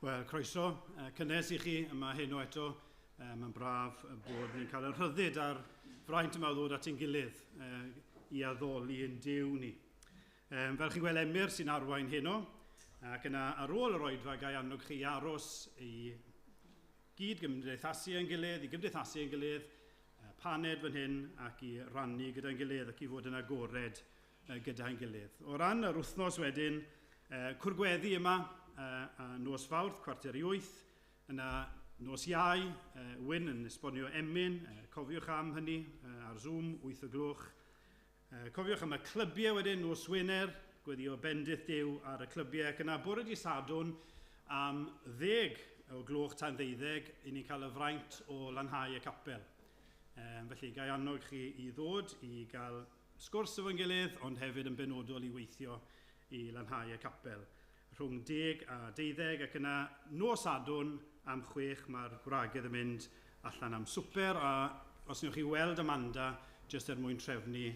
Wel, croeso cynnes i chi yma heno eto. Mae'n braf bod ni'n cael y rhyddid a'r fraint yma o ddod at ein gilydd i addoli yn Duw ni. Fel chi'n gweld, Emyr sy'n arwain heno, ac yna ar ôl yr oedfa ga i annog chi i aros i gyd gymdeithasu ein gilydd, i gymdeithasu ein gilydd, paned fan hyn ac i rannu gyda'n gilydd ac i fod yn agored gyda'n gilydd. O ran yr wythnos wedyn, cwrdd gweddi yma a nos Fawrth, 7:45, yna nos Iau, Wyn yn esbonio emyn, cofiwch am hynny ar Zoom, 8 o gloch. Cofiwch am y clybiau wedyn, nos Wener, gweddio bendith Duw ar y clybiau, ac yna bore di Sadwrn am 10 o gloch tan 12, i ni'n cael y fraint o lanhau y capel. Felly, ga i annog chi i ddod i gael sgwrs efo'n gilydd, ond hefyd yn benodol i weithio i lanhau y capel. Rhwng 10 a 12, ac yna nos Sadwrn am 6 mae'r gwragedd yn mynd allan am swper, a os newch chi weld Amanda, jyst er mwyn trefnu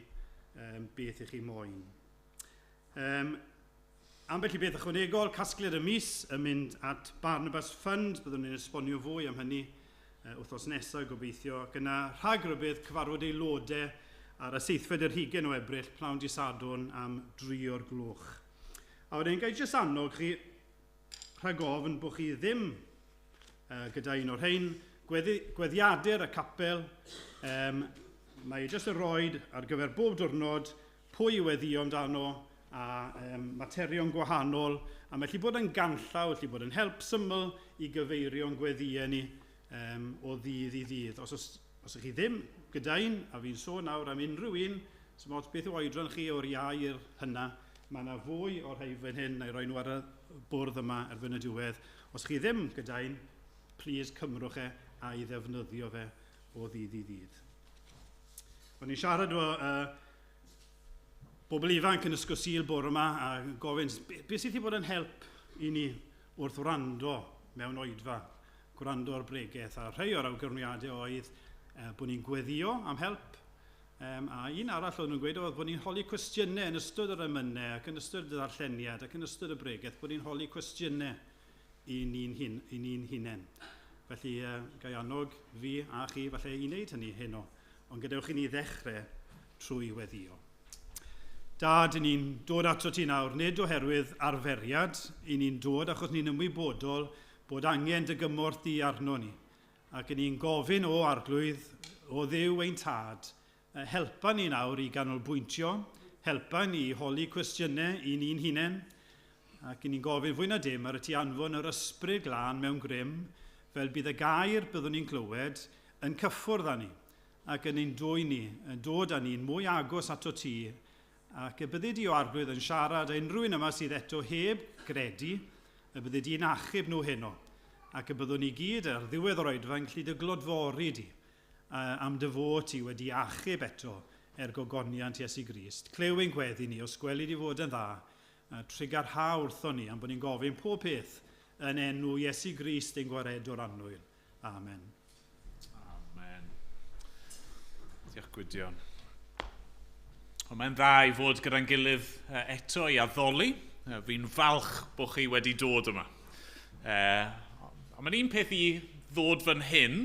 beth i chi moyn. Ambell i beth ychwanegol, casgliad y mis yn mynd at Barnabas Fund, byddwn ni'n esbonio fwy am hynny wythnos nesaf gobeithio, ac yna rhagrybydd cyfarfod aelodau ar y 27 o Ebrill, pnawn di Sadwrn am 3 o'r gloch. A wedyn, ga i jyst annog chi rhag ofn bod chi ddim gyda un o'r rhain, gweddiadur y capel, mae e jyst yn rhoid ar gyfer bob diwrnod pwy i weddio amdano a materion gwahanol, a mae gallu bod yn ganllaw, gallu bod yn help syml i gyfeirio'n gweddïau ni o ddydd i ddydd. Os ych chi ddim gyda un, a fi'n sôn nawr am unrhyw un, sy'n ots beth yw oedran chi o'r iau i'r hynna, mae yna fwy o'r rhai fan hyn, na i roi nhw ar y bwrdd yma erbyn y diwedd. Os chi ddim gyda un, please cymrwch e a'i ddefnyddio fe o ddydd i ddydd. O'n i'n siarad o bobl ifanc yn Ysgol Sul bore yma a gofyn, beth sydd wedi bod yn help i ni wrth wrando mewn oedfa, gwrando ar bregeth, a rhai o'r awgrymiadau oedd bod ni'n gweddio am help, a un arall oedd nhw'n gweud oedd bod ni'n holi cwestiynau yn ystod yr emynau ac yn ystod y darlleniad ac yn ystod y bregeth, bod ni'n holi cwestiynau i ni'n hunain. Felly, ga i annog fi a chi falle i wneud hynny heno, ond gadewch i ni ddechrau trwy weddio. Dad, i ni'n dod ato ti nawr, nid oherwydd arferiad, i ni'n dod achos ni'n ymwybodol bod angen dy gymorth di arno ni. Ac i ni'n gofyn o Arglwydd, o Dduw ein Tad, helpa ni nawr i ganolbwyntio, helpa ni i holi cwestiynau i ni'n hunain, ac i ni'n gofyn fwy na dim ar y ti anfon yr Ysbryd Glân mewn grym, fel bydd y gair byddwn ni'n clywed yn cyffwrdd â ni, ac yn ein dwyn ni, yn dod â ni'n mwy agos ato ti, ac y byddi di o Arglwydd yn siarad â unrhyw un yma sydd eto heb gredu, y byddi di'n achub nhw heno, ac y byddwn ni gyd ar ddiwedd yr oedfa yn gallu dy glodfori di, am dy fod ti wedi achub eto er gogoniant Iesu Grist. Clyw ein gweddi ni, os gweli di fod yn dda, trugarha wrthon ni am bod ni'n gofyn pob peth yn enw Iesu Grist ein gwaredwr annwyl. Amen. Amen. Diolch, Gwydion. Wel, mae'n dda i fod gyda'n gilydd eto i addoli. Fi'n falch bod chi wedi dod yma. Ond mae'n un peth i ddod fan hyn,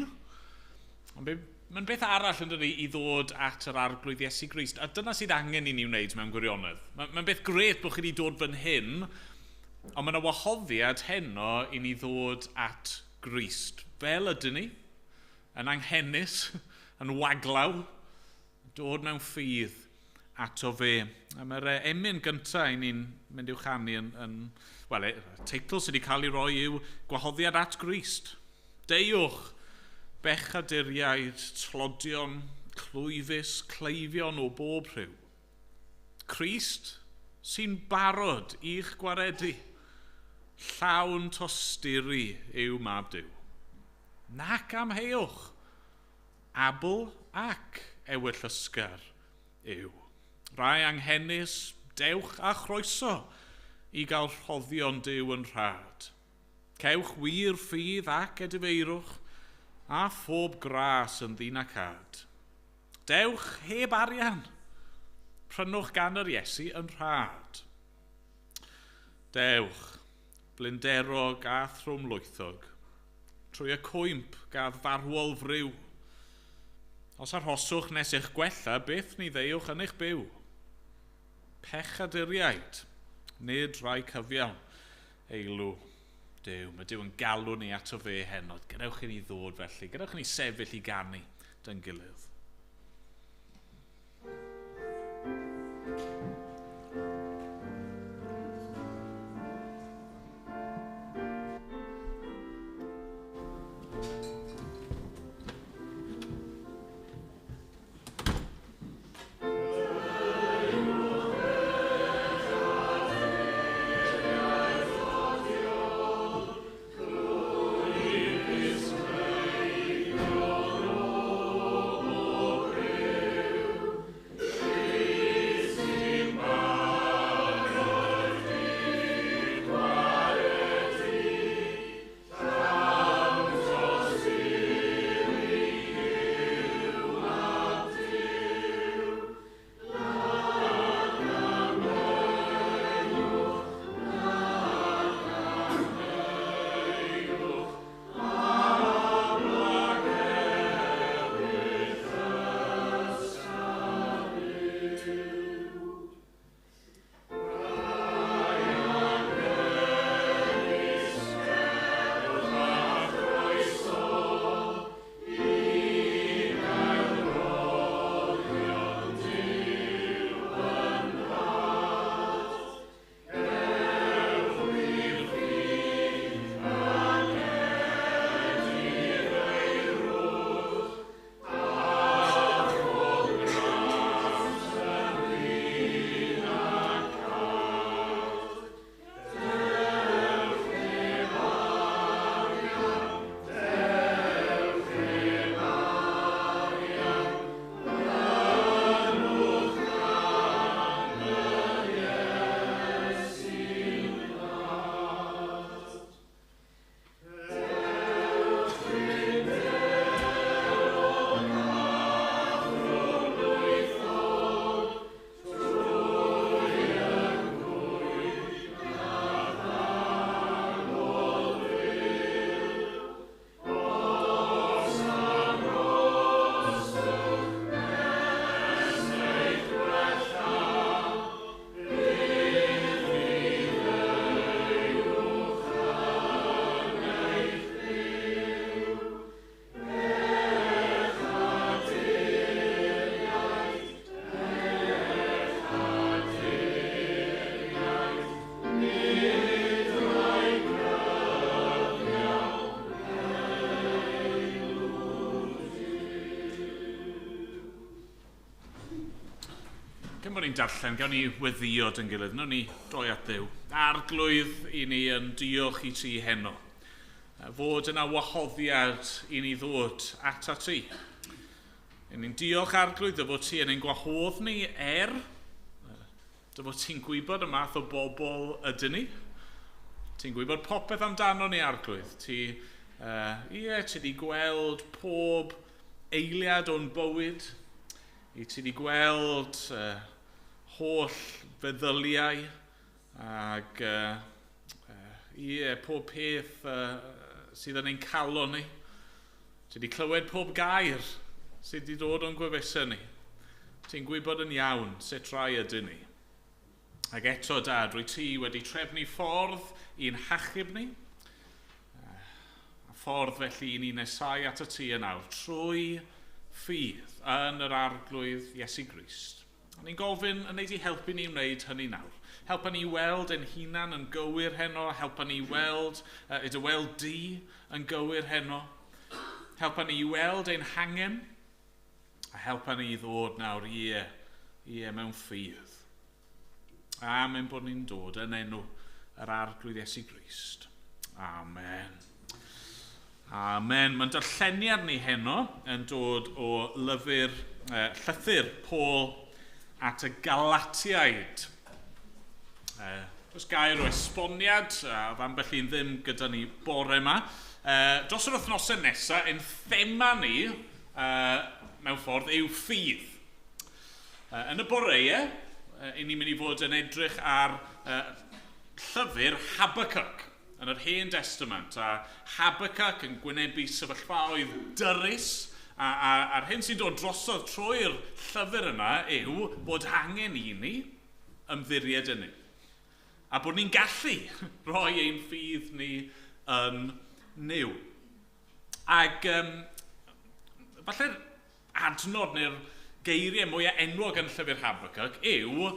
ond mae'n beth arall yn dydi i ddod at yr Arglwydd Iesu Grist. A dyna sydd angen i ni wneud mewn gwirionedd. Mae'n beth grêt bod chi wedi dod fan hyn, ond mae yna wahoddiad heno i ni ddod at Grist. Fel ydyn ni, yn anghenus, yn waglaw, dod mewn ffydd ato fe. A mae'r emyn gyntaf i ni'n mynd i'w chanu yn wel, teitl sydd wedi cael ei roi yw Gwahoddiad at Grist. Deuwch, bechaduriaid, tlodion, clwyfus, cleifion o bob rhyw. Crist sy'n barod i'ch gwaredu. Llawn tosturi yw mab Duw. Nac amheuwch, abl ac ewyllysgar yw. Rai anghenus, dewch a chroeso i gael rhoddion Duw yn rhad. Cewch wir ffydd ac edifeirwch, a phob gras yn ddyn ac ad. Dewch heb arian, prynwch gan yr Iesu yn rhad. Dewch, blinderog a thrwmlwythog, trwy y cwymp gadd farwol friw. Os arhoswch nes eich gwella, byth ni ddeuwch yn eich byw. Pechaduriaid, nid rhai cyfiawn, eilw Duw. Mae Duw yn galw ni ato fe heno. Gadewch i ni ddod felly. Gadewch i ni sefyll i ganu dy'n gilydd. Cyn bod ni'n darllen, gawn ni weddïo dy'n gilydd, nawn ni droi at Dduw. Arglwydd i ni yn diolch i ti heno. Fod yna wahoddiad i ni ddod at ti. I ni'n diolch Arglwydd dy fod ti yn ein gwahodd ni dy fod ti'n gwybod y math o bobl ydyn ni. Ti'n gwybod popeth amdano ni, Arglwydd. Ti wedi gweld pob eiliad o'n bywyd. I ti wedi gweld holl feddyliau ac pob peth sydd yn ein calon ni. Ti wedi clywed pob gair sydd wedi dod o'n gwefusau ni. Ti'n gwybod yn iawn sut rai ydyn ni. Ac eto, Dad, rwy ti wedi trefnu ffordd i'n hachub ni, a ffordd felly i ni nesau at y ti yn awr, trwy ffydd yn yr Arglwydd Iesu Grist. A ni'n gofyn yn neud i helpu ni wneud hynny nawr. Helpa ni weld ein hunan yn gywir heno, helpa ni weld, i dy weld di yn gywir heno. Helpa ni weld ein hangen, a helpa ni ddod nawr ie mewn ffydd. Amen bod ni'n dod yn enw yr Arglwydd Iesu Grist. Amen. Amen. Mae'n darlleniad ni heno yn dod o lyfr llythyr Paul at y Galatiaid. Does gair o esboniad, a ambell un ddim gyda ni bore yma. Dros yr wythnosau nesaf, ein thema ni mewn ffordd yw ffydd. Yn y boreau, i ni'n mynd i fod yn edrych ar llyfr Habakkuk. yn yr Hen Testament, a Habakkuk yn gwynebu sefyllfaoedd dyrys, a'r hyn sy'n dod drosodd trwy'r llyfr yna yw bod angen i ni ymddiried yn ni. A bod ni'n gallu rhoi ein ffydd ni yn Nuw. Ac falle'r adnod neu'r geiriau mwyaf enwog yn llyfr Habakkuk yw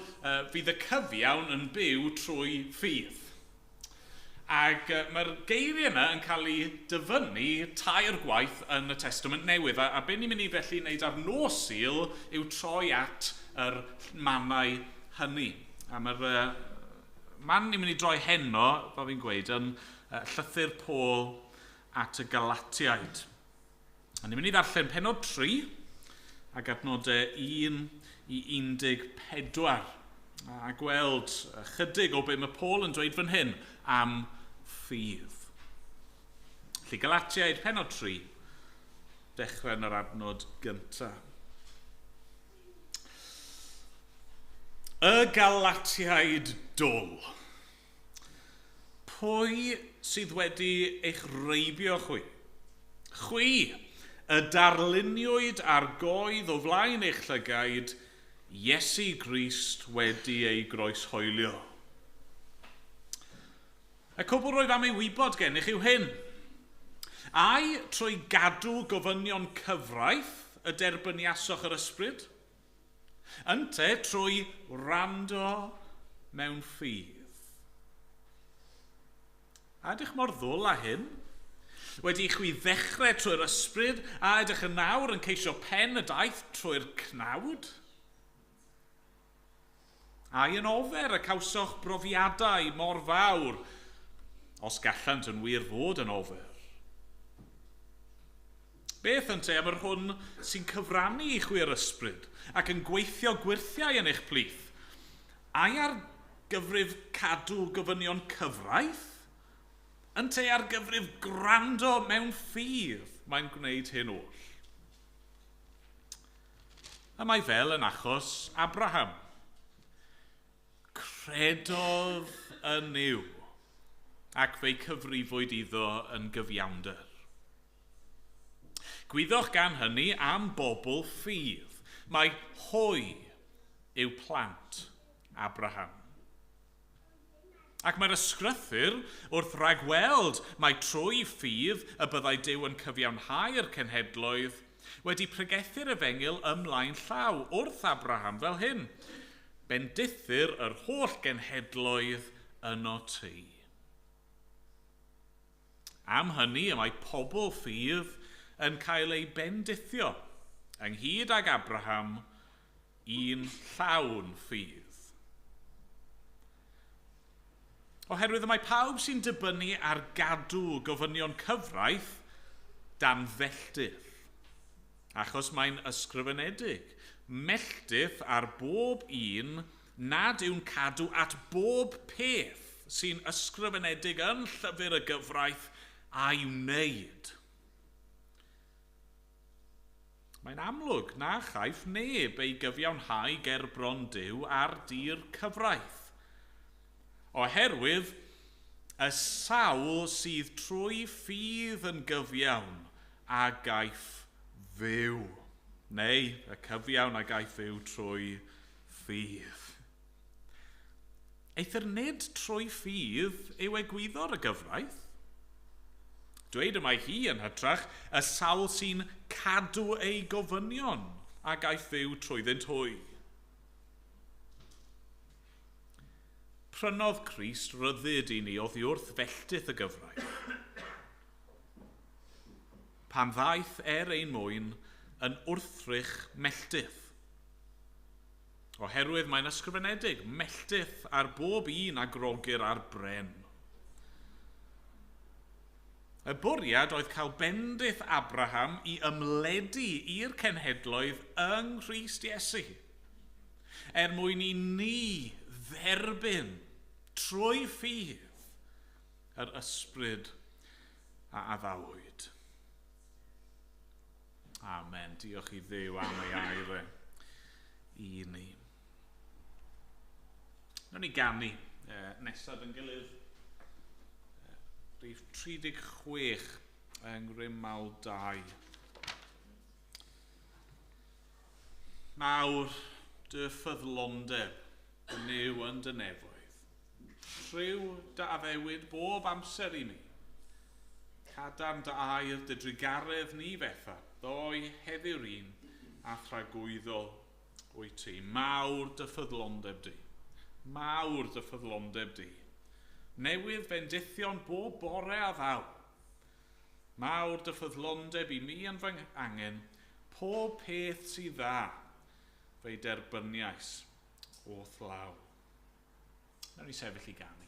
fydd y cyfiawn yn byw trwy ffydd. Ac mae'r geiriau yna yn cael eu dyfynnu 3 gwaith yn y Testament Newydd. A be ni'n mynd i felly wneud ar nos Sul yw troi at yr mannau hynny. A mae'r man ni'n mynd i droi heno, fel fi'n gweud, yn llythyr Paul at y Galatiaid. A ni'n mynd i ddarllen pennod 3 ac adnodau 1 i 14. A gweld chydig o be mae Paul yn dweud fan hyn am ffydd. Felly Galatiaid pennod 3, dechrau yn yr adnod gyntaf. Y Galatiaid dwl. Pwy sydd wedi eich reibio chwi? Chwi, y darluniwyd ar goedd o flaen eich llygaid, Iesu Grist wedi ei groeshoelio. Y cwbl roedd am ei wybod gennych yw hyn. Ai trwy gadw gofynion cyfraith y derbyniasoch yr ysbryd? Ynte trwy wrando mewn ffydd. A ydych mor ddwl â hyn? Wedi i chwi ddechrau trwy'r ysbryd, a ydych yn nawr yn ceisio pen y daith trwy'r cnawd? Ai yn ofer y cawsoch brofiadau mor fawr, os gallant yn wir fod yn ofer? Beth ynte am yr hwn sy'n cyfrannu i chwi'r ysbryd ac yn gweithio gwyrthiau yn eich plith? Ai ar gyfrif cadw gofynion cyfraith? Ynte ar gyfrif gwrando mewn ffydd mae'n gwneud hyn oll? A mae fel yn achos Abraham. Credodd yn Nuw, ac fe'i cyfrifwyd iddo yn gyfiawnder. Gwyddoch gan hynny am bobl ffydd, mae hwy yw plant Abraham. Ac mae'r ysgrythur wrth ragweld mai trwy ffydd y byddai Duw yn cyfiawnhau'r cenhedloedd wedi pregethu'r efengyl ymlaen llaw wrth Abraham fel hyn. Bendithir yr holl genhedloedd yno ti. Am hynny y mae pobl ffydd yn cael eu bendithio, ynghyd ag Abraham, un llawn ffydd. Oherwydd y mae pawb sy'n dibynnu ar gadw gofynion cyfraith dan felltith, achos mae'n ysgrifenedig, melltith ar bob un nad yw'n cadw at bob peth sy'n ysgrifenedig yn llyfr y gyfraith a'i wneud. Mae'n amlwg na chaiff neb ei gyfiawnhau gerbron Duw ar dir cyfraith, oherwydd y sawl sydd trwy ffydd yn gyfiawn a gaiff fyw, neu y cyfiawn a gaiff fyw trwy ffydd. Eithr nid trwy ffydd yw egwyddor y gyfraith. Dweud y mae hi yn hytrach y sawl sy'n cadw ei gofynion a gaiff fyw trwyddynt hwy. Prynodd Crist ryddid i ni oddi wrth felltith y gyfraith. Pan ddaeth er ein mwyn yn wrthrych melltith. Oherwydd mae'n ysgrifenedig, melltith ar bob un a grogir ar bren. Y bwriad oedd cael bendith Abraham i ymledu i'r cenhedloedd yng Nghrist Iesu, er mwyn i ni dderbyn trwy ffydd yr ysbryd a addawyd. Amen. Diolch i Dduw am ei air e i ni. Nawn ni ganu nesaf yn gilydd. Rhif 36 yng Ngrymawl 2. Mawr dy ffyddlondeb yn yw yn dy nefoedd. Rhyw dy addewid bob amser i mi. Cadarn dy air dy drugaredd ni fetha, ddoe heddiw'r un a thragwyddol wyt ti. Mawr dy ffyddlondeb di. Mawr dy ffyddlondeb di. Newydd fendithion bob bore a ddaw. Mawr dy ffyddlondeb i mi yn fy angen, pob peth sydd dda, fe'i derbyniais o'th law. Nawn ni sefyll i ganu.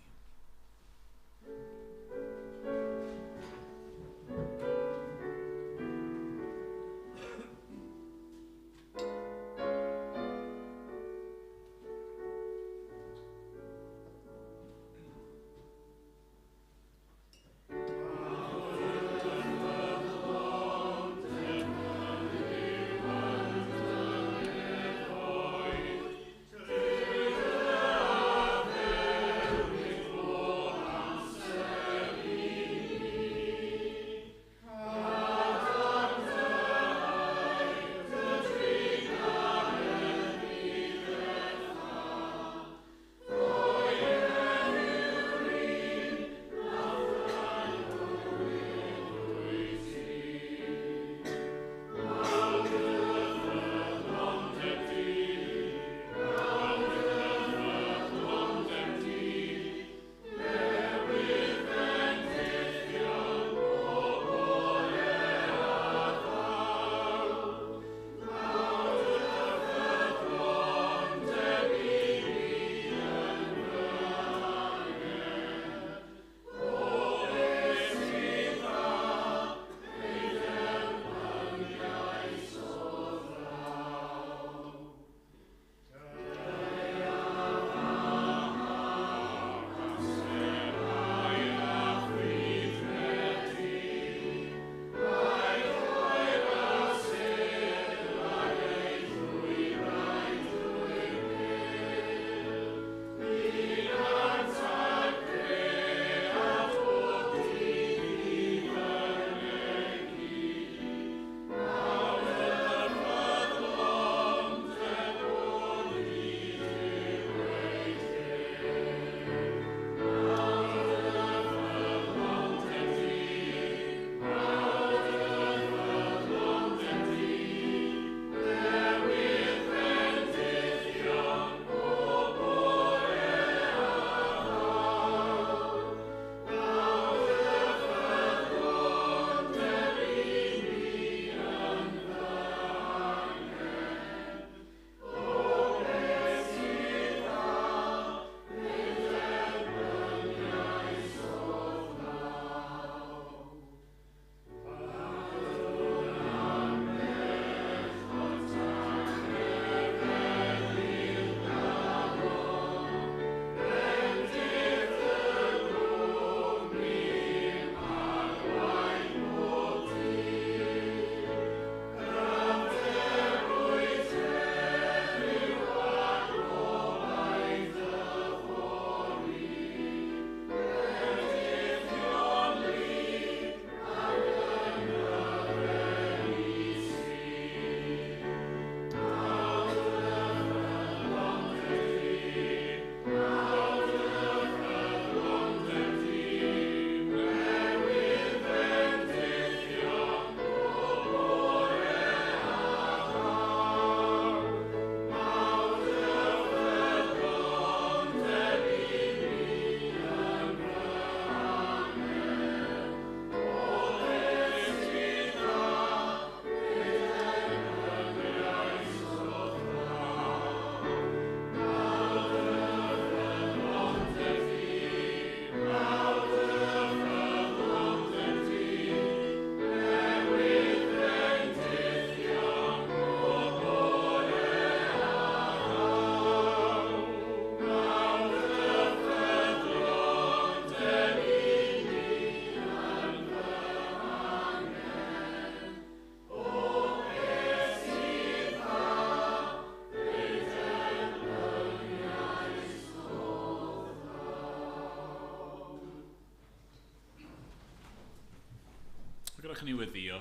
Gadewch ni weddio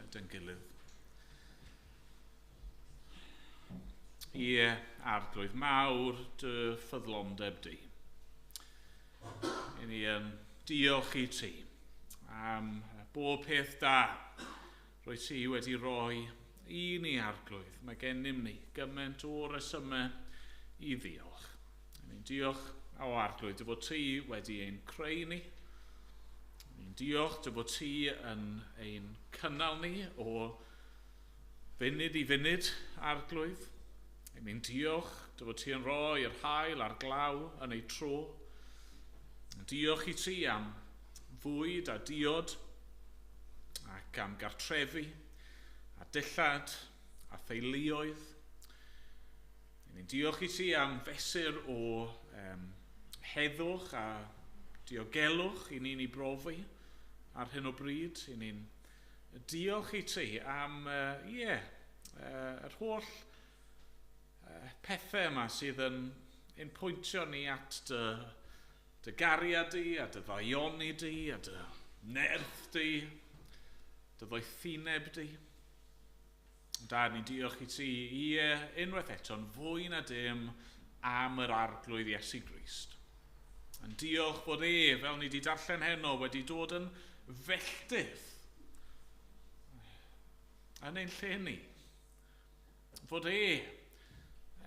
dy'n gilydd. Ie, Arglwydd mawr dy ffyddlondeb di. I ni yn diolch i ti am bob peth da rwy ti wedi rhoi i ni, Arglwydd. Mae gennym ni gymaint o resymau i ddiolch. I ni'n diolch o Arglwydd dy fod ti wedi ein creu ni. Ni'n diolch dy fod ti yn ein cynnal ni o funud i funud, Arglwydd. Ni'n diolch dy fod ti yn rhoi yr haul a'r glaw yn ei tro. Diolch i ti am fwyd a diod ac am gartrefi a dillad a theuluoedd. Ni'n diolch i ti am fesur o heddwch a diogelwch i ni'n ei brofi ar hyn o bryd. I ni'n diolch i ti am yr holl pethau yma sydd yn pwyntio ni at dy gariad di, a dy ddaioni di, a dy nerth di, dy ddoethineb di. Dad, ni'n diolch i ti i unwaith eto'n fwy na dim am yr Arglwydd Iesu Grist. Yn diolch bod e, fel ni wedi darllen heno, wedi dod yn felltith yn ein lle ni. Fod e,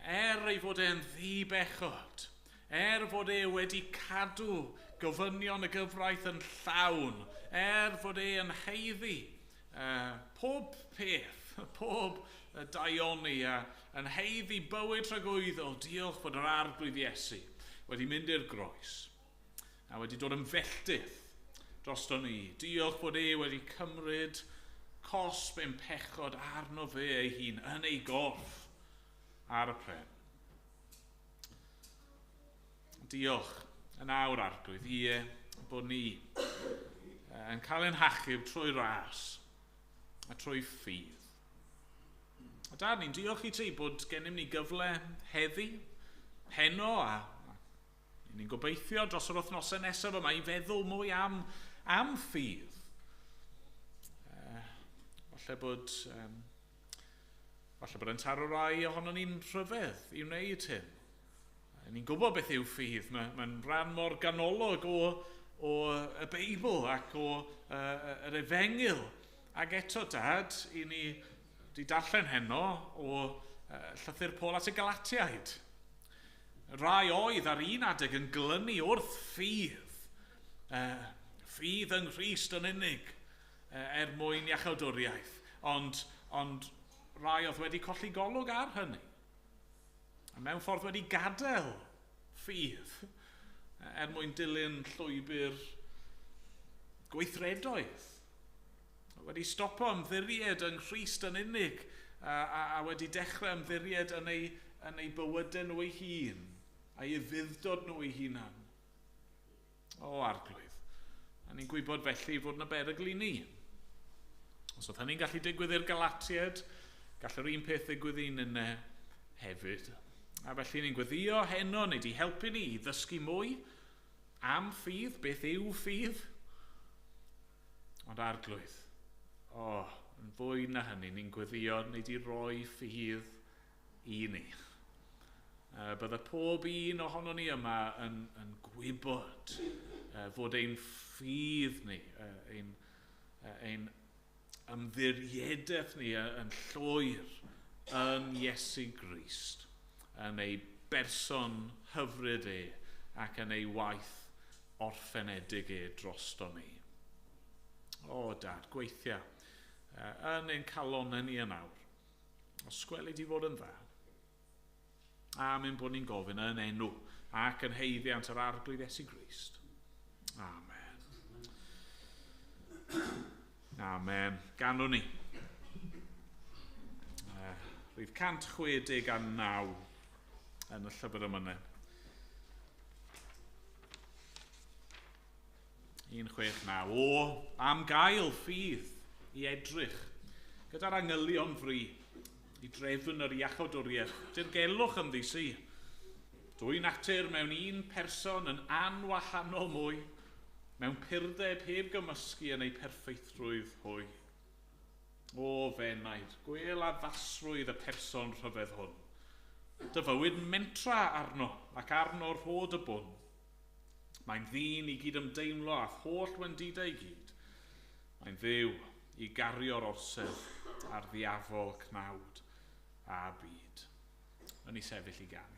er ei fod e'n ddibechod, er fod e wedi cadw gofynion y gyfraith yn llawn, er fod e yn haeddu pob peth, pob daioni a yn haeddu bywyd tragwyddol, diolch fod yr Arglwydd Iesu wedi mynd i'r groes a wedi dod yn felltith drosto ni. Diolch fod e wedi cymryd cosb ein pechod arno fe ei hun yn ei gorff ar y pren. Diolch yn awr, Arglwydd, ie, bod ni yn cael ein hachub trwy ras a trwy ffydd. A Dad, ni'n diolch i ti bod gennym ni gyfle heddi, heno, a ni'n gobeithio dros yr wythnosau nesaf yma i feddwl mwy am ffydd. Falle bod yn taro rai ohono ni'n rhyfedd i wneud hyn. Ni'n gwybod beth yw ffydd. Mae'n rhan mor ganolog o y Beibl ac o yr Efengyl. Ac eto, Dad, i ni wedi darllen heno o llythyr Paul at y Galatiaid. Rai oedd ar un adeg yn glynu wrth ffydd. Ffydd yng Nghrist yn unig er mwyn iachawdwriaeth. Ond rai oedd wedi colli golwg ar hynny. A mewn ffordd wedi gadael ffydd er mwyn dilyn llwybr gweithredoedd. Wedi stopo ymddiried yng Nghrist yn unig a wedi dechrau ymddiried yn ei bywydau nhw ei hun a'i ufudd-dod nhw ei hunan. O, Arglwydd. A ni'n gwybod felly fod yna berygl i ni. Os oedd hynny'n gallu digwydd i'r Galatiaid, gall yr un peth ddigwydd i ninnau hefyd. A felly ni'n gweddio heno, neu di helpu ni i ddysgu mwy am ffydd, beth yw ffydd. Ond Arglwydd, yn fwy na hynny, ni'n gweddio neu di roi ffydd i ni. Bydde pob un ohono ni yma yn gwybod fod ein ffydd ni, ein ymddiriedaeth ni yn llwyr yn Iesu Grist, yn ei berson hyfryd e ac yn ei waith orffenedig e drosto ni. O, Dad, gweithia yn ein calonnau ni yn awr. Os gweli di fod yn dda. Am ein bod ni'n gofyn yn enw ac yn haeddiant yr Arglwydd Iesu Grist. Amen. Amen. Ganwn ni. Rhif 169 yn y llyfr emynau. 169. O, am gael ffydd i edrych gyda'r angylion fri i drefn yr iachawdwriaeth. Dirgelwch ynddi sy. Dwy natur mewn un person yn anwahanol mwy, mewn purdeb heb gymysgu yn ei perffeithrwydd hwy. O fenaid, gwel addasrwydd y person rhyfedd hwn. Dy fywyd mentra arno ac arno rhod y bwn. Mae'n ddyn i gyd ymdeimlo a holl wendidau i gyd. Mae'n ddiw i gario'r orsedd ar ddiafol cnawd a byd. Yn ei sefyll i ganu.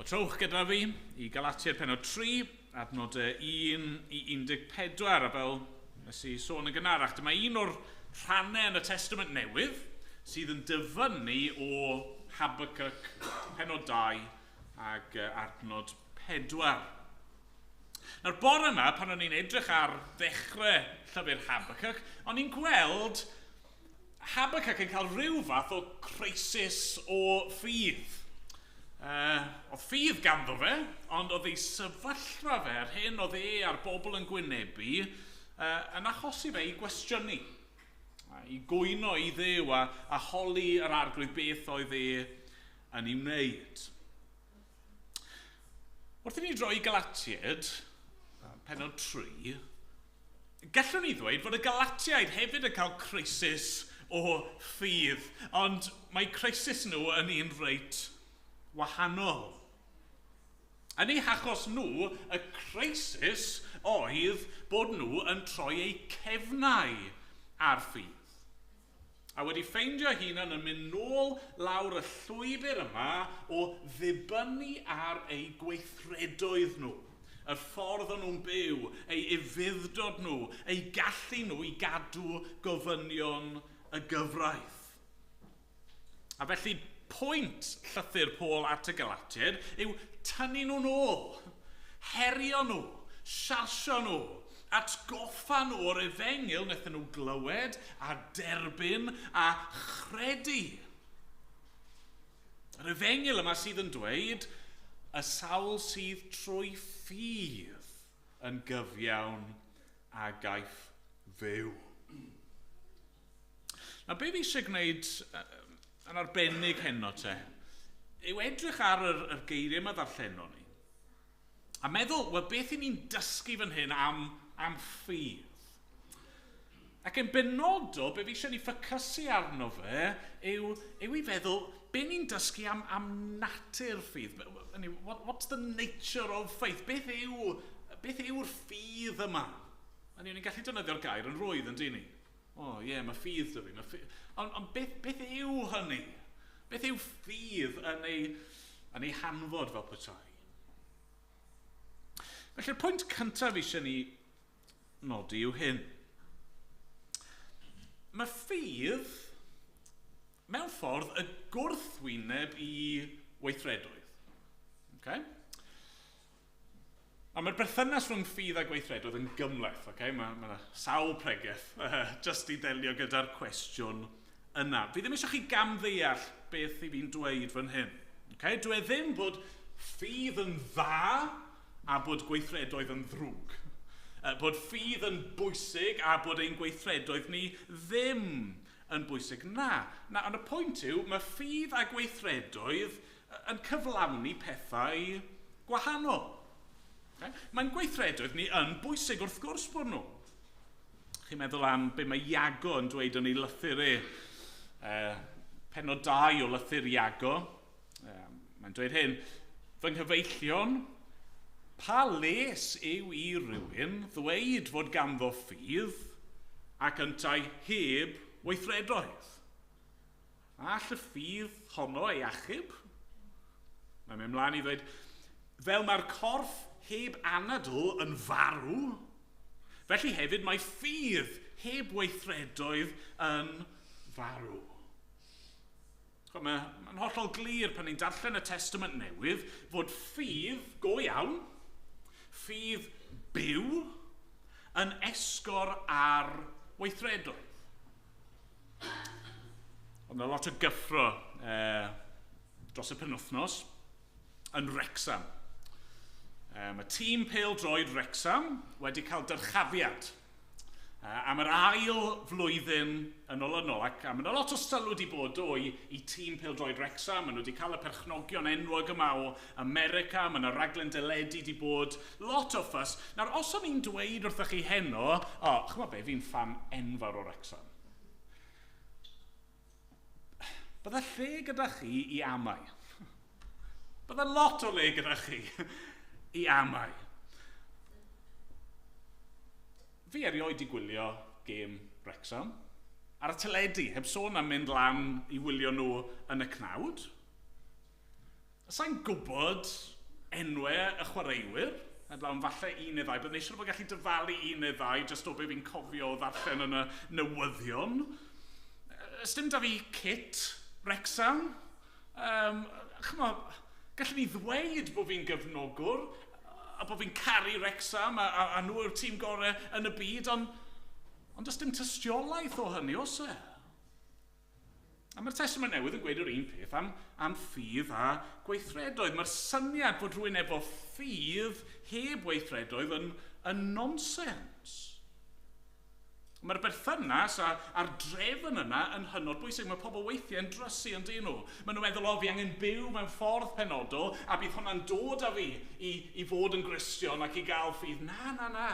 Trowch gyda fi i Galatiaid pennod 3, adnodau 1 i 14, a fel nes i sôn yn gynharach, dyma un o'r rhannau yn y Testament Newydd sydd yn dyfynnu o Habakkuk pennod 2 ag adnod 4. Nawr bore yma, pan o'n i'n edrych ar ddechrau llyfr Habakkuk, o'n i'n gweld Habakkuk yn cael rhyw fath o crisis o ffydd. Oedd ffydd ganddo fe, ond oedd ei sefyllfa fe, yr hyn oedd e a'r bobl yn gwynebu, yn achosi fe i gwestiynu, i gwyno i Dduw a holi yr arglwydd beth oedd e yn ei wneud. Wrth i ni droi Galatiaid, pennod 3, gallwn ni ddweud fod y Galatiaid hefyd yn cael crisis o ffydd, ond mae crisis nhw yn un reit wahanol. Yn eu hachos nhw, y crisis oedd bod nhw yn troi eu cefnau ar ffydd. A wedi ffeindio hunan yn mynd nôl lawr y llwybr yma o ddibynnu ar eu gweithredoedd nhw. Y ffordd o'n nhw'n byw, eu ufudd-dod nhw, eu gallu nhw i gadw gofynion y gyfraith. A felly pwynt llythyr Paul at y Galatiaid yw tynnu nhw'n ôl, herio nhw, siarsio nhw, atgoffa nhw o'r efengyl wnaethon nhw glywed a derbyn a chredu. Yr efengyl yma sydd yn dweud y sawl sydd trwy ffydd yn gyfiawn a gaiff fyw. Nawr, be fi eisiau gwneud yn arbennig heno te, yw edrych ar yr geiriau yma ddarllenon ni, a meddwl, wel, beth i ni'n dysgu fan hyn am ffydd? Ac yn benodol, be fi eisiau ni ffocysu arno fe, yw i feddwl, be ni'n dysgu am natur ffydd? What's the nature of faith? Beth yw'r ffydd yma? Ni'n gallu defnyddio'r gair yn rwydd, yn dyn ni? O, ie, mae ffydd 'da fi. Ond beth yw hynny? Beth yw ffydd yn ei hanfod fel petai? Felly'r pwynt cyntaf eisiau ni nodi yw hyn. Mae ffydd mewn ffordd y gwrthwyneb i weithredoedd. Okay? A mae'r berthynas rhwng ffydd a gweithredoedd yn gymhleth. Okay? Mae yna sawl pregeth just i ddelio gyda'r cwestiwn yna. Fi ddim eisiau chi gamddeall beth i fi'n dweud fan hyn. Okay? Dwi e ddim bod ffydd yn dda a bod gweithredoedd yn ddrwg. Bod ffydd yn bwysig a bod ein gweithredoedd ni ddim yn bwysig. Na, na, ond y pwynt yw, mae ffydd a gweithredoedd yn cyflawni pethau gwahanol. Okay? Mae'n gweithredoedd ni yn bwysig wrth gwrs bod nhw. Chi'n meddwl am be mae Iago yn dweud yn ei lythyr e. Penod 2 o lythyr Iago. Mae'n dweud hyn, fy nghyfeillion, pa les yw i rywun ddweud fod ganddo ffydd ac yntau heb weithredoedd? All y ffydd honno ei achub? Mae'n mynd mlaen i ddweud, fel mae'r corff heb anadl yn farw, felly hefyd mae ffydd heb weithredoedd yn farw. Mae'n hollol glir pan ni'n darllen y Testament Newydd fod ffydd go iawn, ffydd byw, yn esgor ar weithredoedd. Ond yna lot o gyffro dros y penwythnos yn Wrexham. Mae tîm pêl-droed Wrexham wedi cael dyrchafiad am yr ail flwyddyn yn olynol, ac mae yna lot o sylw wedi bod i tîm pêl-droed Wrexham. Maen nhw wedi cael y perchnogion enwog yma o America, mae yna raglen deledu wedi bod, lot o ffys. Nawr, os o'n i'n dweud wrthych chi heno, o, ch'mod be, fi'n ffan enfawr o Wrexham. Bydde lle gyda chi i amau. Bydde lot o le gyda chi i amau. Fi erioed i gwylio gêm Wrexham ar y teledu, heb sôn am mynd lan i wylio nhw yn y cnawd. Sa'n gwybod enwau y chwaraewyr, heblaw am falle un neu ddau, byddwn eisiau bod gallu dyfalu un neu ddau, jyst o be fi'n cofio o ddarllen yn y newyddion. Ys dim da fi kit Wrexham. Ch'mo, gallwn ni ddweud bod fi'n gefnogwr a bod fi'n caru Wrexham a nhw yw'r tîm gorau yn y byd, ond does dim tystiolaeth o hynny, oes e? A mae'r Testament Newydd yn gweud yr un peth am ffydd a gweithredoedd. Mae'r syniad bod rhywun efo ffydd heb weithredoedd yn nonsens. Mae'r berthynas a'r drefn yna yn hynod bwysig. Mae pobl weithiau yn drysu yn dyn nhw. Maen nhw'n meddwl, o, fi angen byw mewn ffordd penodol a bydd hwnna'n dod â fi i fod yn Gristion ac i gael ffydd. Na, na, na.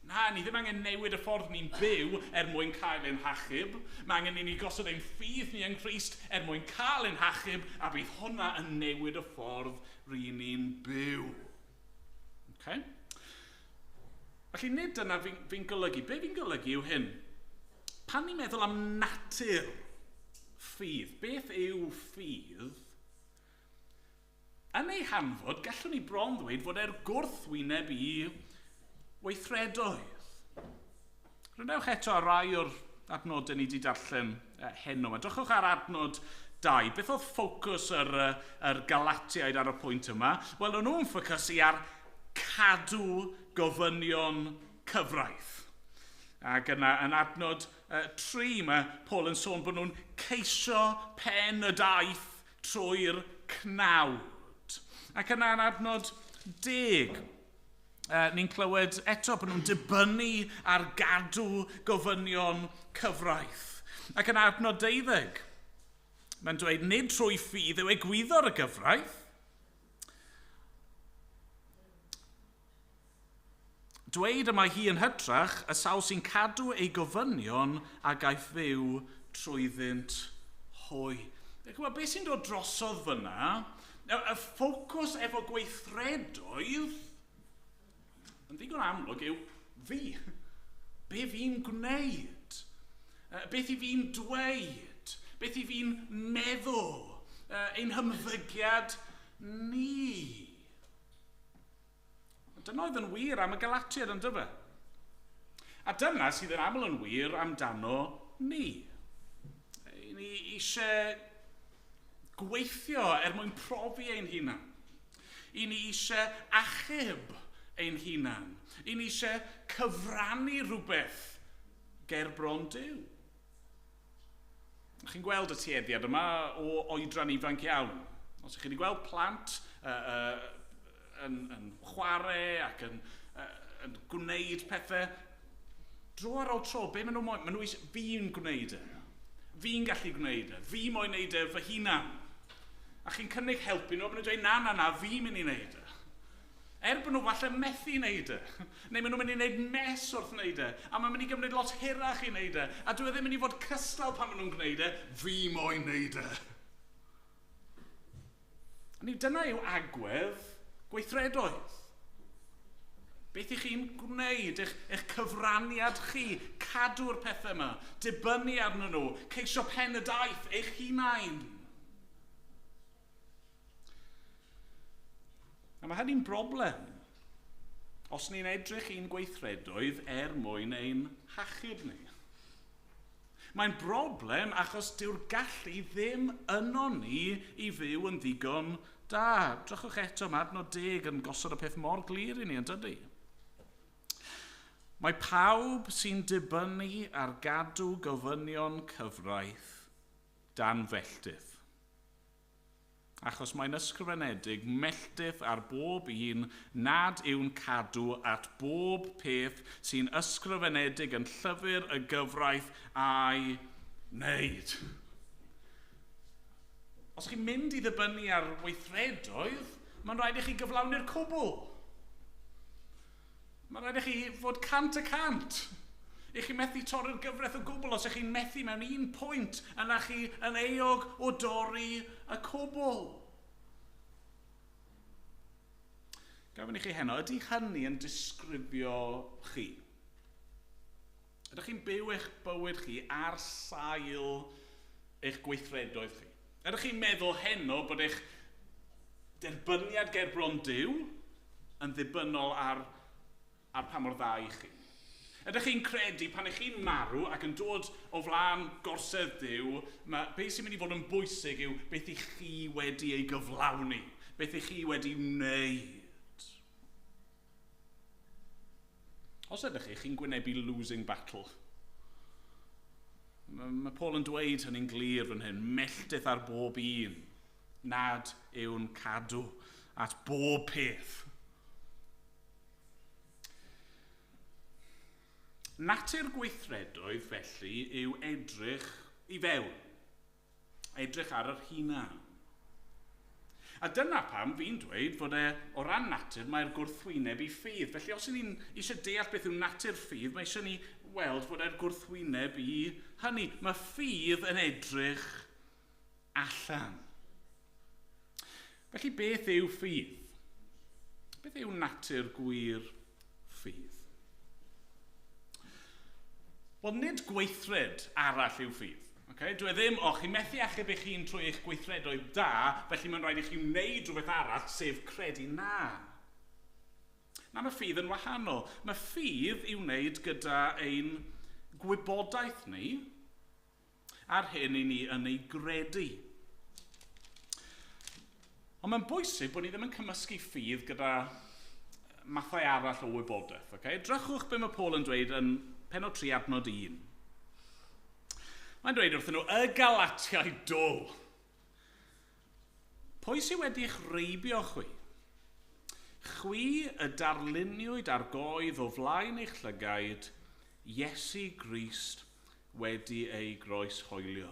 Na, ni ddim angen newid y ffordd ni'n byw er mwyn cael ein hachub. Mae angen i ni gosod ein ffydd ni yng Nghrist er mwyn cael ein hachub, a bydd hwnna yn newid y ffordd ry'n ni'n byw. Okay? Felly nid dyna fi'n golygu. Be fi'n golygu yw hyn. Pan ni'n meddwl am natur ffydd, beth yw ffydd? Yn ei hanfod, gallwn ni bron ddweud fod e'r gwrthwyneb i weithredoedd. Rydewch eto ar rai o'r adnodau ni wedi darllen heno. Drychwch ar adnod 2. Beth oedd ffocws yr Galatiaid ar y pwynt yma? Wel, o'n nhw'n ffocysu ar cadw gofynion cyfraith. Ac yna, yn adnod 3, mae Paul yn sôn bod nhw'n ceisio pen y daith trwy'r cnawd. Ac yna, yn adnod 10, ni'n clywed eto bod nhw'n dibynnu ar gadw gofynion cyfraith. Ac yn adnod 12, mae'n dweud nid trwy ffydd yw egwyddor y gyfraith. Dweud y mae hi yn hytrach y sawl sy'n cadw ei gofynion a gaiff fyw trwyddynt hwy. Ch'mod, beth sy'n dod drosodd fyna, y ffocws efo gweithredoedd, yn ddigon amlwg yw fi. Be fi'n gwneud? Beth i fi'n dweud? Beth i fi'n meddwl? Ein hymddygiad ni. Dyna oedd yn wir am y Galatiaid, yn dyfe? A dyna sydd yn aml yn wir amdano ni. Ni eisiau gweithio er mwyn profi ein hunan. I ni eisiau achub ein hunan. I ni eisiau cyfrannu rhywbeth ger bron Duw. Chi'n gweld y tueddiad yma o oedran ifanc iawn. Os ych chi wedi gweld plant yn chwarae ac yn gwneud pethau, dro ar ôl tro, be maen nhw moyn? Maen nhw eisiau, fi'n gwneud e. Fi'n gallu gwneud e. Fi moyn gwneud e fy hunan. A chi'n cynnig helpu nhw, maen nhw'n dweud, na, na, na, fi'n mynd i wneud e. Er bod nhw falle methu wneud e. Neu maen nhw'n mynd i wneud mess wrth wneud e. A mae'n mynd i gymryd lot hirach i wneud e. A dwi e ddim mynd i fod cystal pan maen nhw'n gwneud e. Fi moyn wneud e. A ni, dyna yw agwedd gweithredoedd. Beth ych chi'n gwneud, eich cyfraniad chi, cadw'r pethau yma, dibynnu arnyn nhw, ceisio pen y daith eich hunain. A mae hynny'n broblem. Os ni'n edrych i'n gweithredoedd er mwyn ein hachub ni. Mae'n broblem achos dyw'r gallu ddim yno ni i fyw yn ddigon da. Drychwch eto, mae adnod 10 yn gosod y peth mor glir i ni, yn dydy? Mae pawb sy'n dibynnu ar gadw gofynion cyfraith dan felltith. Achos mae'n ysgrifenedig melltith ar bob un nad yw'n cadw at bob peth sy'n ysgrifenedig yn llyfr y gyfraith a'i wneud. Os chi'n mynd i ddibynnu ar weithredoedd, mae'n rhaid i chi gyflawni'r cwbl. Mae'n rhaid i chi fod 100%. I chi methu torri'r gyfraith o gwbl. Os ych chi'n methu mewn un pwynt, yna chi yn euog o dorri y cwbl. Gafon i chi heno, ydy hynny yn disgrifio chi? Ydych chi'n byw eich bywyd chi ar sail eich gweithredoedd chi? Ydych chi'n meddwl heno bod eich derbyniad ger bron Duw yn ddibynnol ar pa mor dda i chi? Ydych chi'n credu pan ych chi'n marw ac yn dod o flaen gorsedd Duw, mae beth sy'n mynd i fod yn bwysig yw beth ych chi wedi ei gyflawni, beth ych chi wedi wneud. Os ydych chi, chi'n gwynebu losing battle. Mae Paul yn dweud hynny'n glir fan hyn, melltith ar bob un, nad yw'n cadw at bob peth. Natur gweithredoedd felly yw edrych i fewn, edrych ar yr hunan. A dyna pam fi'n dweud fod e, o ran natur, mae'r gwrthwyneb i ffydd. Felly os ni'n eisiau deall beth yw natur ffydd, mae eisiau ni weld fod e'r gwrthwyneb i hynny. Mae ffydd yn edrych allan. Felly beth yw ffydd? Beth yw natur gwir ffydd? Wel, nid gweithred arall yw ffydd. Okay? Dwi ddim, o, chi'n methu achub eich hun trwy eich gweithredoedd da, felly mae'n rhaid i chi wneud rhywbeth arall, sef credu na. Na, mae ffydd yn wahanol. Mae ffydd i'w wneud gyda ein gwybodaeth ni a'r hyn i ni yn ei gredu. Ond mae'n bwysig bod ni ddim yn cymysgu ffydd gyda mathau arall o wybodaeth. Okay? Drychwch be mae Paul yn dweud yn penod 3 adnod 1. Mae'n dweud wrthyn nhw, y Galatiaid dwl. Pwy sydd wedi eich reibio chwi? Chwi y darluniwyd ar goedd o flaen eich llygaid, Iesu Grist wedi ei groeshoelio.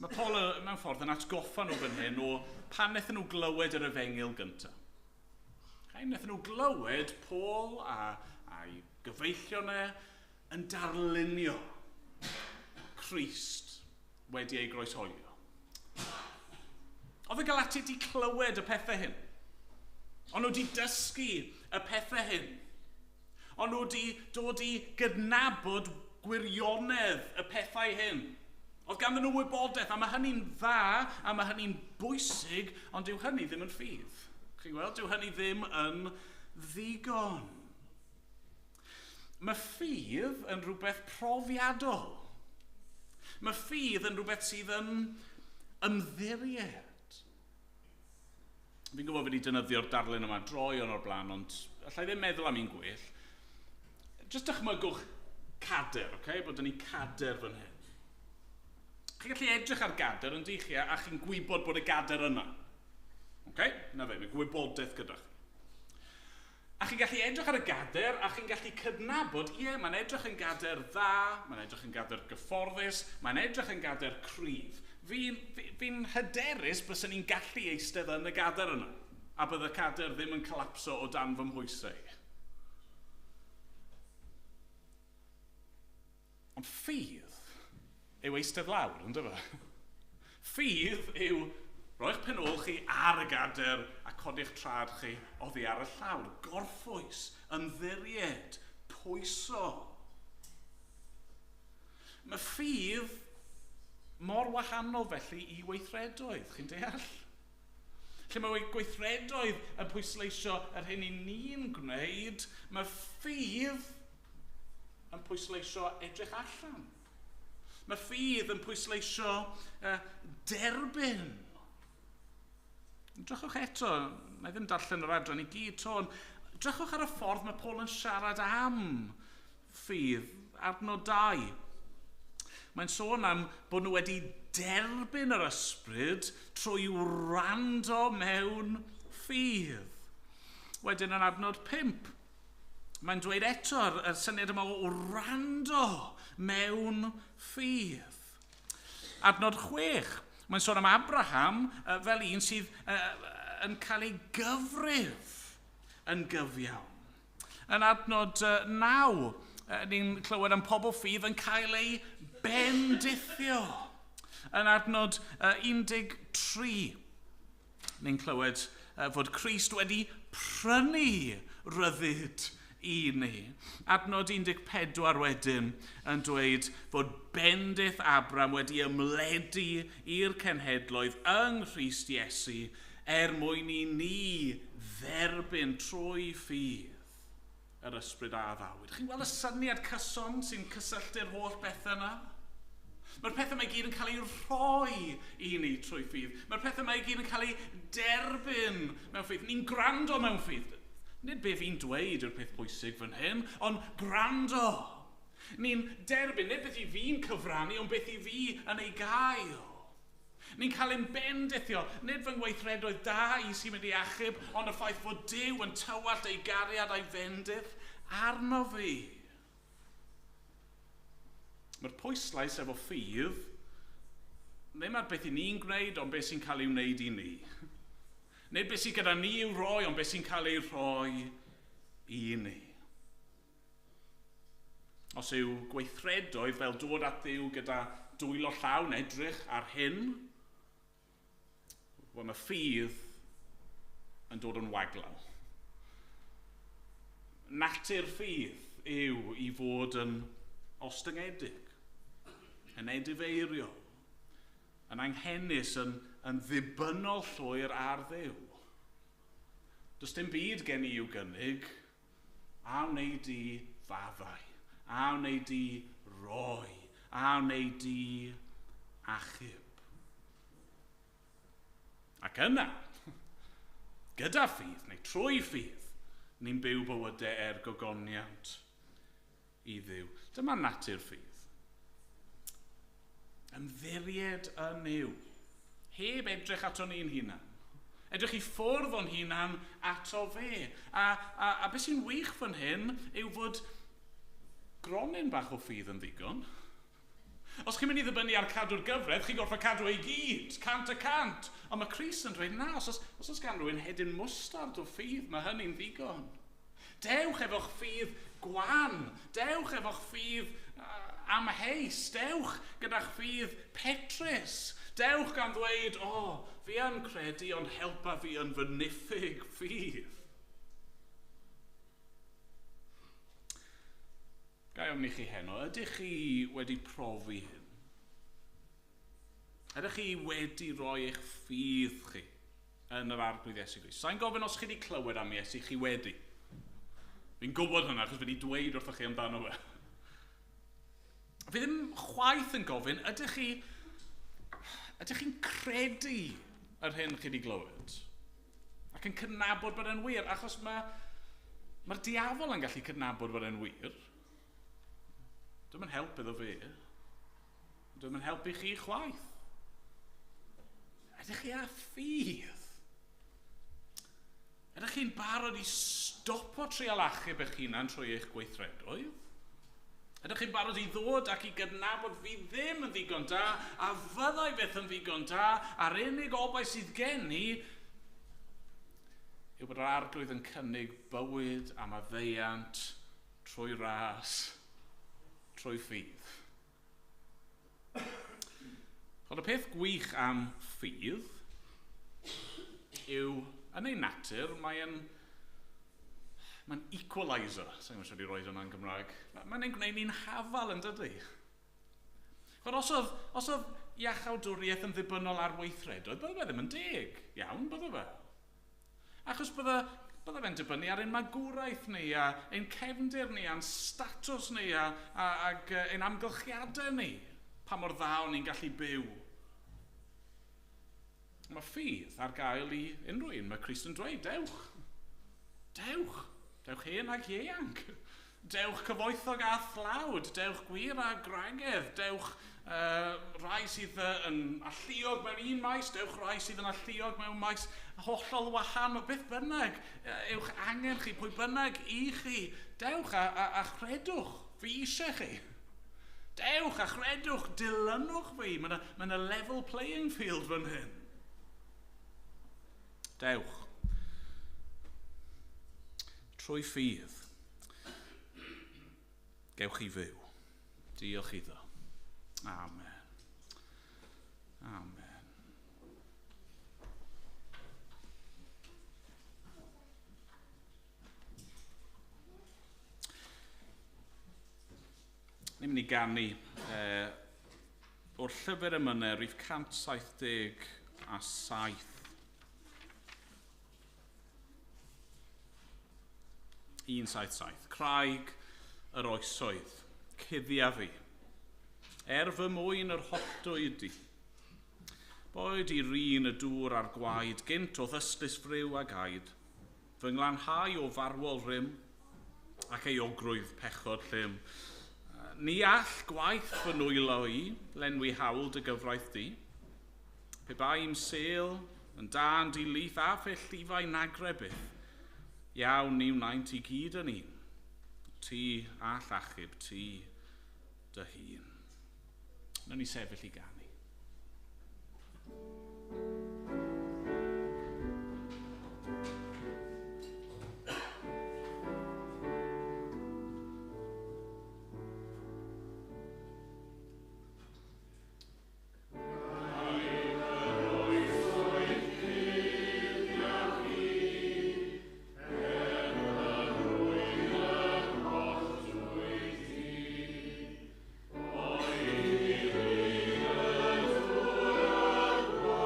Mae Paul mewn ffordd yn atgoffa nhw fan hyn o pan wnaethon nhw glywed yr efengyl gyntaf. Wnaethon nhw glywed Paul a'i gyfeillion e yn darlunio Crist wedi ei groeshoelio. Oedd y Galatiaid wedi clywed y pethau hyn. O'n nhw wedi dysgu y pethau hyn. O'n nhw wedi dod i gydnabod gwirionedd y pethau hyn. Oedd ganddyn nhw wybodaeth, a mae hynny'n dda, a mae hynny'n bwysig, ond dyw hynny ddim yn ffydd. Chi'n gweld, dyw hynny ddim yn ddigon. Mae ffydd yn rhywbeth profiadol. Mae ffydd yn rhywbeth sydd yn ymddiried. Fi'n gwybod fi wedi defnyddio'r darlun yma droeon o'r blaen, ond allai ddim meddwl am un gwell. Jyst dychmygwch cader, okay? Bod ni cader fan hyn. Chi'n gallu edrych ar gader yn dych chi a chi'n gwybod bod y gader yna. Okay? Na fe, mae gwybodaeth gyda chi. A chi'n gallu edrych ar y gader a chi'n gallu cydnabod, ie, mae'n edrych yn gader dda, mae'n edrych yn gader gyfforddus, mae'n edrych yn gader cryf. Fi'n fi hyderus byswn ni'n gallu eistedd yn y gader yna, a bydd y cader ddim yn colapso o dan fy mhwysau. Ond ffydd yw eistedd lawr, ynddo fe? Ffydd yw roi'ch pen ôl chi ar y gader a codi'ch trad chi oddi ar y llawr. Gorffwys, ymddiried, pwyso. Mae ffydd mor wahanol felly i weithredoedd, chi'n deall? Lle mae gweithredoedd yn pwysleisio yr hyn i ni'n gwneud, mae ffydd yn pwysleisio edrych allan. Mae ffydd yn pwysleisio derbyn. Drychwch eto, na i ddim darllen yr adran i gyd to, ond drychwch ar y ffordd mae Paul yn siarad am ffydd, adnod 2. Mae'n sôn am bod nhw wedi derbyn yr ysbryd trwy wrando mewn ffydd. Wedyn yn adnod 5, mae'n dweud eto'r syniad yma o wrando mewn ffydd. Adnod 6, mae'n sôn am Abraham fel un sydd yn cael ei gyfrif yn gyfiawn. Yn adnod 9, ni'n clywed am pobl ffydd yn cael ei bendithio. Yn adnod 13, ni'n clywed fod Crist wedi prynu rhyddid i ni. Adnod 14 wedyn yn dweud fod bendith Abraham wedi ymledu i'r cenhedloedd yng Nghrist Iesu er mwyn i ni dderbyn trwy ffydd yr ysbryd a addawyd. Chi'n gweld y syniad cyson sy'n cysylltu'r holl bethau yna? Mae'r pethau mae gyd yn cael eu rhoi i ni trwy ffydd. Mae'r pethau mae gyd yn cael eu derbyn mewn ffydd. Ni'n gwrando mewn ffydd. Nid be fi'n dweud yw'r peth pwysig fan hyn, ond gwrando. Ni'n derbyn, nid beth i fi'n cyfrannu, ond beth i fi yn ei gael. Ni'n cael ein bendithio, nid fy ngweithredoedd da i sy'n mynd i achub, ond y ffaith fod Duw yn tywallt ei gariad a'i fendith arno fi. Mae'r pwyslais efo ffydd, ddim ar beth i ni'n gwneud, ond beth sy'n cael ei wneud i ni. Nid beth sy'n gyda ni i'w roi, ond beth sy'n cael ei rhoi i ni. Os yw gweithredoedd fel dod at Dduw gyda dwylo llawn edrych ar hyn, wel mae ffydd yn dod yn waglaw. Natur ffydd yw i fod yn ostyngedig, yn edifeiriol, yn anghenus, yn ddibynnol llwyr ar Dduw. Does dim byd gen i i'w gynnig, a wnei di faddau, a wnei di roi, a wnei di achub. Ac yna, gyda ffydd, neu trwy ffydd, ni'n byw bywydau er gogoniant i Dduw. Dyma natur ffydd. Ymddiried yn Nuw. Heb edrych ato ni'n hunan. Edrych i ffwrdd o'n hunan ato fe. A beth sy'n wych fan hyn yw fod gronyn bach o ffydd yn ddigon. Os chi'n mynd i ddibynnu ar cadw'r gyfraith, chi'n gorfod cadw ei gyd, 100%. Ond mae Crist yn dweud, na, os oes gan rhywun hedyn mwstard o ffydd, mae hynny'n ddigon. Dewch efo'ch ffydd gwan, dewch efo'ch ffydd amheus, dewch gyda'ch ffydd petrus. Dewch gan ddweud, o, fi yn credu, ond helpa fi yn fy niffyg ffydd. Ga i ofyn i chi heno, ydych chi wedi profi hyn? Ydych chi wedi rhoi eich ffydd chi yn yr Arglwydd Iesu Grist? Sa'n gofyn os chi wedi clywed am Iesu, chi wedi. Fi'n gwybod hynna, achos fi wedi dweud wrthoch chi amdano fe. Fi ddim chwaith yn gofyn, ydych chi'n credu yr hyn chi wedi glywed? Ac yn cydnabod bod e'n wir, achos mae'r diafol yn gallu cydnabod bod e'n wir. Dwi'm yn help iddo fe. Dwi'n yn helpu chi chwaith. Ydych chi â ffydd? Ydych chi'n barod i stopo trial achub eich hunan trwy eich gweithredoedd? Ydych chi'n barod i ddod ac i gydnabod fi ddim yn ddigon da, a fyddai byth yn ddigon da, a'r unig obaith sydd gen i yw bod yr Arglwydd yn cynnig bywyd a maddeuant trwy ras, trwy ffydd. Ond y peth gwych am ffydd yw, yn ei natur, mae'n equaliser. Sa'n gwybod sut i roed hwnna'n Gymraeg. Mae'n ein gwneud ni'n hafal yn dydy. Chod, os oedd iachawdwriaeth yn ddibynnol ar weithredoedd, bydde fe ddim yn deg. Iawn, bydde fe. Achos bydde fe'n dibynnu ar ein magwraeth ni, a ein cefndir ni, a'n statws ni, ac ein amgylchiadau ni, pa mor dda o'n ni'n gallu byw. Mae ffydd ar gael i unrhyw un. Mae Crist yn dweud, dewch. Dewch. Dewch hen ac ieuanc. Dewch cyfoethog a thlawd. Dewch gwir a gwragedd. Dewch rai sydd yn alluog mewn un maes. Dewch rai sydd yn alluog mewn maes hollol wahanol. Beth bynnag yw'ch angen chi, pwy bynnag i chi. Dewch a chredwch. Fi eisiau chi. Dewch a chredwch. Dilynwch fi. Mae yna level playing field fan hyn. Dewch. Trwy ffydd, gewch chi fyw. Diolch iddo. Amen. Amen. Ni'n mynd i ganu o'r llyfr emynau, rhif 177. 177. Craig yr oesoedd, cuddia fi, er fy mwyn yr holltwyd di. Boed i rin y dŵr a'r gwaed, gynt o ddystlys friw a gaed, fy nglanhau o farwol rym, ac euogrwydd pechod llym. Ni all gwaith fy nwylo i, lenwi hawl dy gyfraith di. Pe bai'm sêl yn dân di lith a phe llifau nagre byth, iawn ni wnaent i gyd yn un. Ti all achub, ti dy hun. Nawn ni sefyll i ganu. Oed i rin y dŵr a'r gwaed.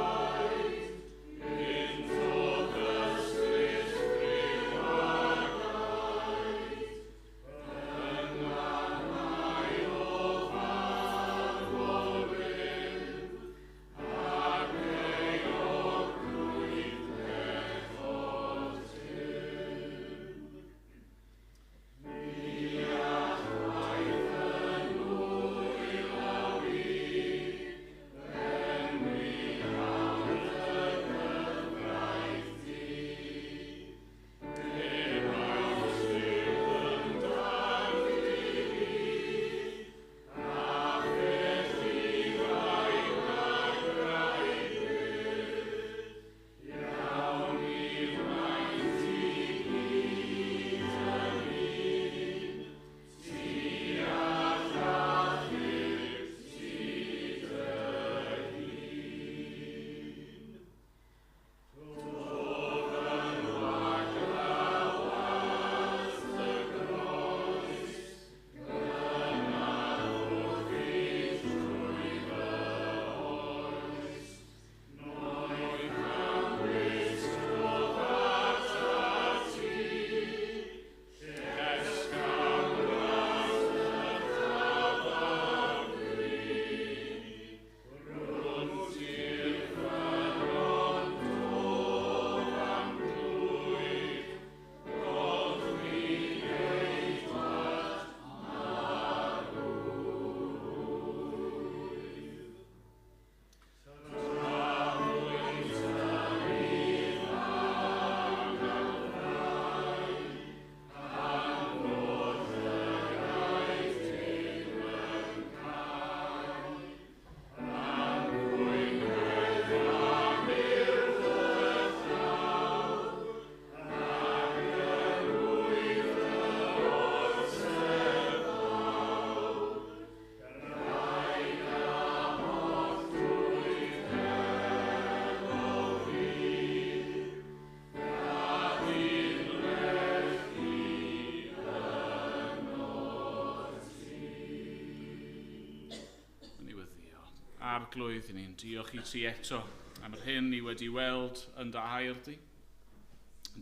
Arglwydd, ni'n diolch i ti eto am yr hyn ni wedi weld yn dy air di.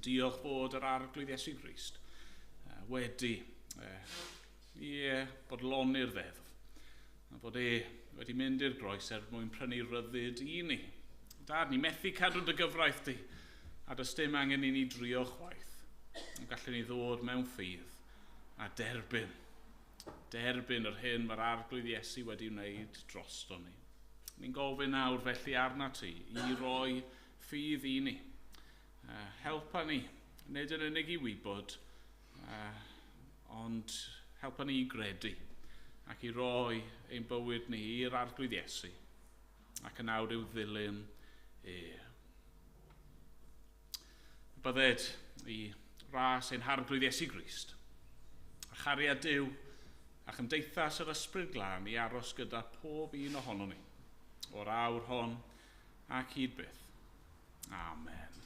Diolch fod yr Arglwydd Iesu Grist wedi ie, bodloni'r ddeddf, a bod e wedi mynd i'r groes er mwyn prynu ryddid i ni. Dad, ni methu cadw dy gyfraith di, a does dim angen i ni drio chwaith. Ond gallwn ni ddod mewn ffydd a derbyn. Derbyn yr hyn mae'r Arglwydd Iesu wedi wneud drosto ni. Ni'n gofyn nawr felly arna ti i roi ffydd i ni. Helpa ni, nid yn unig i wybod, ond helpa ni i gredu ac i roi ein bywyd ni i'r Arglwydd Iesu ac yn awr i'w ddilyn e. Bydded i ras ein Harglwydd Iesu Grist a chariad Duw a chymdeithas yr Ysbryd Glân i aros gyda pob un ohonon ni, o'r awr hon ac hyd byth. Amen.